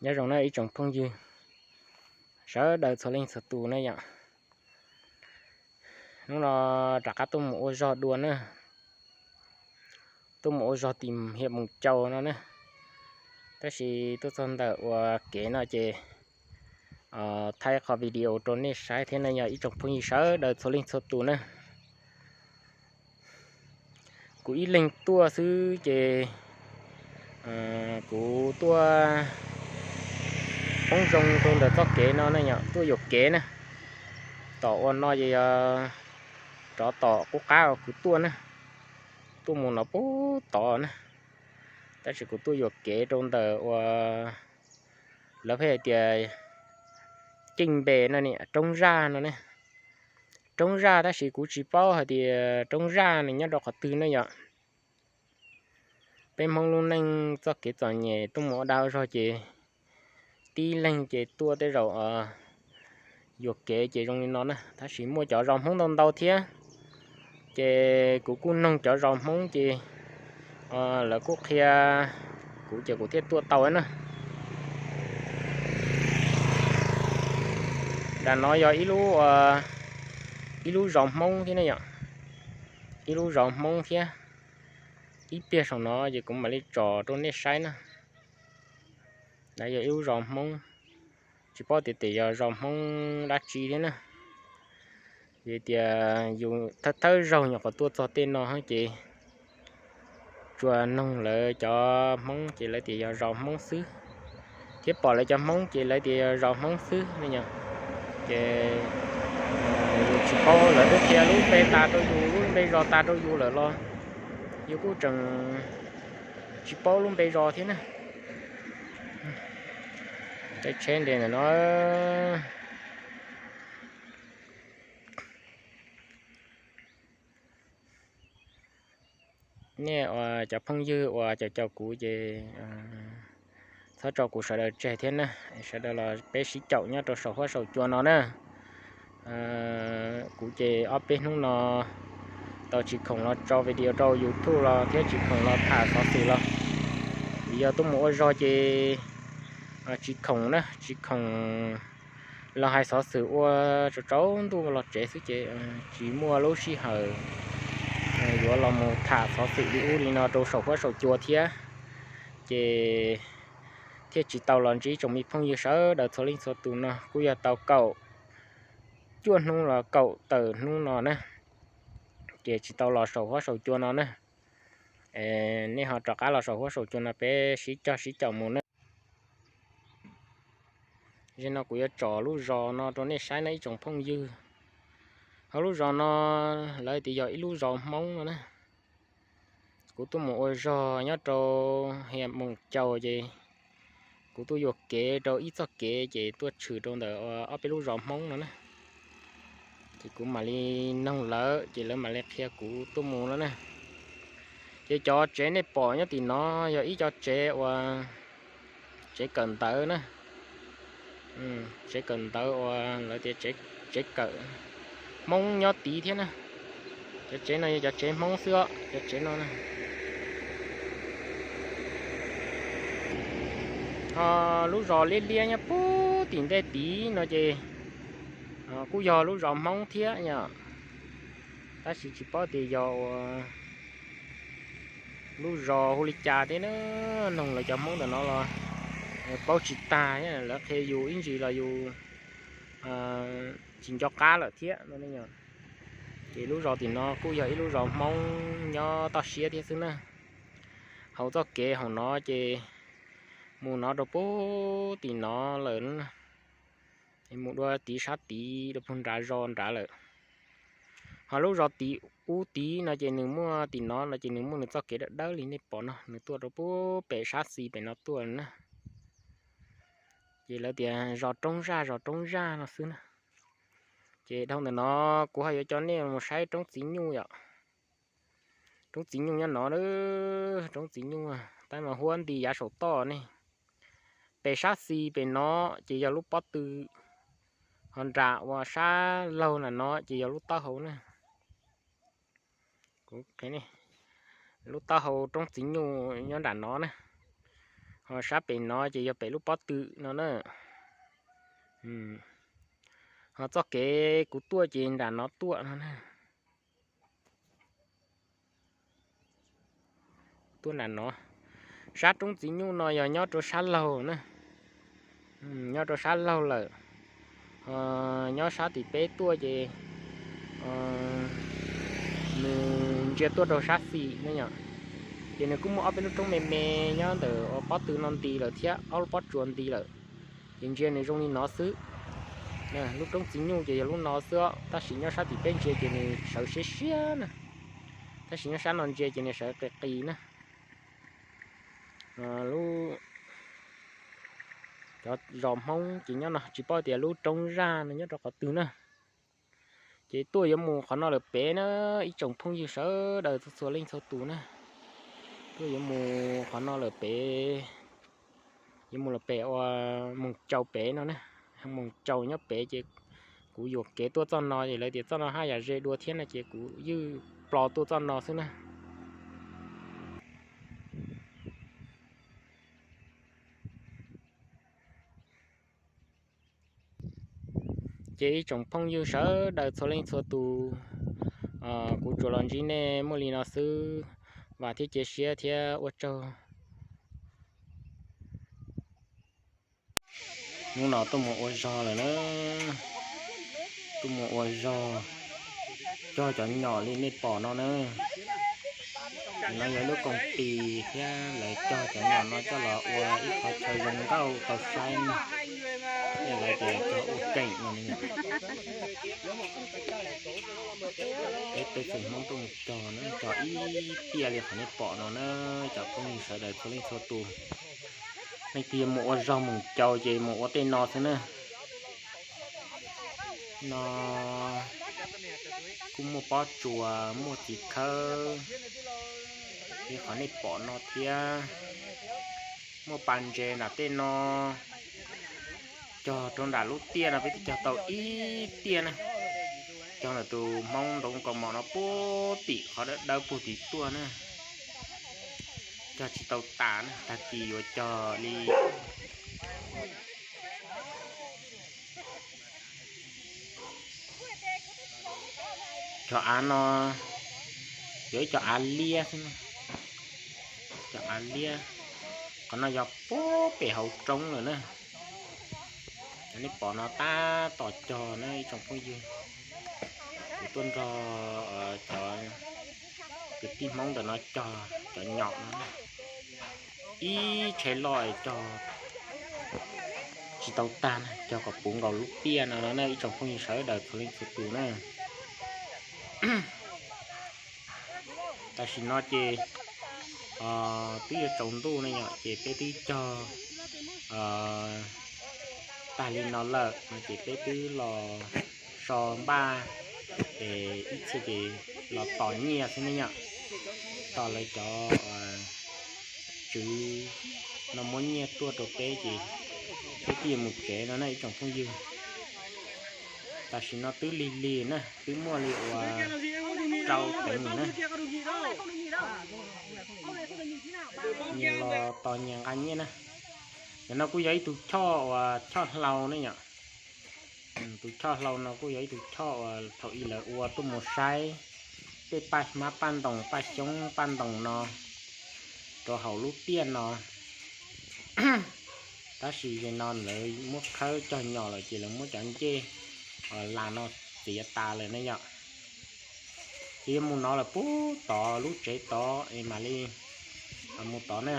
Nyob zoo na ib tsoom phooj ywg sawv daws txhua leej txhua tus na yom. Hnub no rov qab tuaj mus ua zog dua na, tuaj mus ua zog tim hiam Moos Caus no na. Tab sis tuaj txog ntawm ua kev no ces thaij qhov video rau nej saib thiab na yog ib tsoom phooj ywg sawv daws txhua leej txhua tus na. Kuv ib leeg tuaj xwb ces kuv tuaj poob zoo rau ntawm txoj kev no na yom, tuaj yuam kev na. Tom ua no ces yog rov tom qub qab uas kuv tuaj na, tuaj mus no puag tod na. Tab sis kuv tuaj yuam kev rau ntawm uas lawv pheej hais tias ceej npe no ne, roob zaj no ne. Roob zaj tab sis kuv tsis paub hais tias roob zaj nws nyob rau qhov twg na yom. Peb Hmoob lub neej txoj kev txom nyem tuaj mus ua dag ua zog ces tib leeg ces tuaj tej zaum yuam kev ces zoo li no na. Tab sis muaj cov zos Hmoob ntau ntau thiab, ces kuv kuj noog cov zos Hmoob ces lawv kuj qhia kuv ces kuv thiaj tuaj tau na. Nram no yog ib lub, ib lub zos Hmoob thiab ne yom, ib lub zos Hmoob thiab. Ib pliag saum no ces kuv mam li tsom rau nej saib na. Yog ib lub zos Hmoob, tsis paub tias tias yog zos Hmoob dab tsi thiab na. Vim tias yus thawj thawj zaug nyuam qhuav tuaj txog tej no ces tsuas noog lawv cov Hmoob ces lawv tias yog zos Hmoob xwb, thiab pom lawv cov Hmoob ces lawv tias yog zos Hmoob xwb ne yom. Ces yus tsis paub, lawv twb qhia lub npe tas rau yus, lub npe zos tas rau yus lawm los yus kuj tseem tsis paub lub npe zos thiab na. Caij tsheb nres ntawm no. Nej uas cov phooj ywg uas caum caum kuv ces txhob tso kuv sawv daws tseg thiab na. Sawv daws los peb sib caum nyob rau saum huab saum cua no na. Kuv ces ob peb hnub no tau tsis khoom los tso video rau YouTube los thiab tsis khoom los tham xov xwm los, vim yog tuaj mus ua zog ces tsis khoom na, tsis khoom los hais xov xwm ua tsaus ntuj los tsev xwb ces tsis muaj lub sij hawm yuav los mus tham xov xwm li ub li no rau saum huab saum cua thiab. Ces thiaj tsis tau los ntsib tsoom me phooj ywg sawv daws txhua leej txhua tus no, kuj yog tau kaum cuaj hnub los kaum tawm hnub no na, ces tsis tau los saum huab saum cua no na. Nej ho rov qab los saum huab saum cua no peb sib cog sib caum mus na. Zaum no kuv yuav tsom lub zos no rau nej saib no ib tsoom phooj ywg. Ho lub zos no lawv tias yog ib lub zos Hmoob no na. Kuv tuaj mus ua zog nyob rau hiam Moos Caus ces kuv tuaj yuam kev rau ib txoj kev ces tuaj tshwm rau ntawm ob peb lub zos Hmoob no na. Ces kuv mam li noog lawv ces lawv mam li qhia kuv tuaj mus no na. Ces cov tsev nej pom nyob tim no yog ib co tsev uas tsev kawm ntawv na. Tsev kawm ntawv uas lawv tias tsev kawm Hmoob nyob tid thiab na. Cov tsev no yog cov tsev Hmoob xwb os, cov tsev no. Ho lub zos liab liab nyob puag tim ntej tid no ces kuj yog lub zos Hmoob thiab yom. Tab sis tsis paub tias yog ua lub zos hu li cas thiab na, noog lawv cov Hmoob ntawm no los paub tsis tag thiab, lawv qhia yus ib ntsis los yus tsis nco qab lawm thiab no. Ces lub zos tim no kuj yog ib lub zos Hmoob nyob toj siab thiab xwb na. Hauv txoj kev hauv no ces mus no rau puag tim no lawm, mus dua tid sab tid rau puag nrad zos nrad lawm. Ho lub zos tim ub tid no ces nws muaj, tim no no ces nws muaj nws txoj kev dawb dawb li nej pom no, nws tuaj rau puag pem sab xis pem no tuaj na. Ces lawv tias zos roob zaj, zos roob zaj no xwb na. Ces dhau ntawm no kuv ho yuav coj nej mus saib roob txiv nyuj yom. Roob txiv nyuj nyob no, roob txiv nyuj tab mas huab nti yav saum toj ne. Pem sab xis pem no ces yog lub pob tw, ho nram uas sab laug nram no ces yog lub taub hau na. Lub taub hau roob txiv nyuj nyob nram no na. Sab pem no ces yog pem lub pob tw no na. Ho txoj kev kuv tuaj ces nram no tuaj no na. Tuaj nram no, sab roob txiv nyuj no yog nyob rau sab laug na. Nyob rau sab laug lawm. Nyob sab tim peb tuaj ces nws ntsia tuaj rau sab xis ne yom. Ces nws kuj muaj ob peb lub roob me me nyob ntawm ua pob tw no nti lawm thiab ob lub pob tsuas nti lawm. Ces ntsia nws zoo li no xwb. Lub roob txiv nyuj ces yog lub no xwb, tab sis nyob sab tim peb ntsia ces nws sawv siab siab na. Tab sis nyob sab no ntsia ces nws sawv qis qis na. Lub, cov zos Hmoob ces nyob no tsis paub tias lub roob zaj no nyob rau qhov twg na. Ces tuaj yuav mus qhov no lawm pem na, ib tsoom phooj ywg sawv daws txhua leej txhua tus na. Tuaj yuav mus qhov no lawm pem, yuav mus lawm pem ua Moos Caus pem no na. Moos Caus nyob pem ces kuv yuam kev tuaj txoj no es lawv tias txoj no haj yam ze dua thiab no ces kuv ywj plo tuaj txoj no xwb na. Ces ib tsoom phooj ywg sawv daws txhua leej txhua tus, kuv tsuas los ntsib nej muaj li no xwb, vam thiab cia siab thiab ua tsaug. Hnub no tuaj mus ua zog lawm na, tuaj mus ua zog cog cov nyom li nej pom no na. No yog lub koom tis thiab lawv cog cov nyom no coj los ua ib qhov chaw zoo nkauj tau saib na. Lawv tias cog ua keem no. Peb txhua Hmoob tuaj mus cog na, cog ib tiaj li qhov nej pom no na, cov phooj ywg sawv daws txhua leej txhua tus. Leej twg mus ua zog Moos Caus ces mus ua tej no xwb na. No kuj muaj pob tsuas, muaj txiv khawb li qhov nej pom no thiab. Muaj pas ntses nram tej no. Cog rau nram lub tiaj no peb twb cog tau ib tiaj na. Cog ntawm tus Hmoob ntoo kaus mom no puag tim qhov dawb dawb puag tim tuaj na. Cog tsis tau tas na, tag kis yuav cog li. Cov av no yog ib co av liab xwb, cov av liab. Qhov no yog puag pem hauv roob lawm na. Cov nej pom no tab tom cog na ib tsoom phooj ywg. Kuv tuaj nrog cov kwv tij Hmoob ntawm no cog cov nyom no. Ib tsheb loj cog tsis tau tag na, cog kom puv nkaus lub tiaj no no na ib tsoom phooj ywg sawv daws txhua leej txhua tus na. Tam sim no ces twb yuav tsaus ntuj ne yom, ces peb twb cog tag li no lawm no ces peb twb los so npaj es ib txhia ces los tos nyiaj xwb ne yom. Tos lawv cov tswv no muab nyiaj tuaj rau peb ces peb twb yuav mus tsev no na ib tsoom phooj ywg. Tam sim no twb lig lig na, twb muaj li uas rau teev na. Nyias los tos nyias nqa nyiaj na. Cov no kuj yog ib tug choj uas choj hlau ne yom. Tus choj hlau no kuj yog ib tug choj uas thaum ub lawv ua tuaj mus saib tej paj hmab paj ntoos paj xyoob paj ntoos no rau hauv lub tiaj no. Tab sis zaum no lawv muab khawb cog nyom lawm ces lawv muab cov ncej las no txiav tas lawm ne yom. Ces yuav mus no lawm puag tod lub tsev tod es mam li mus tod na.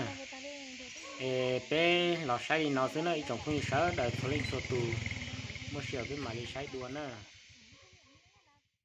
Es peb los saib li no xwb na ib tsoom phooj ywg sawv daws txhua leej txhua tus, muaj sij hawm peb mam li saib dua na.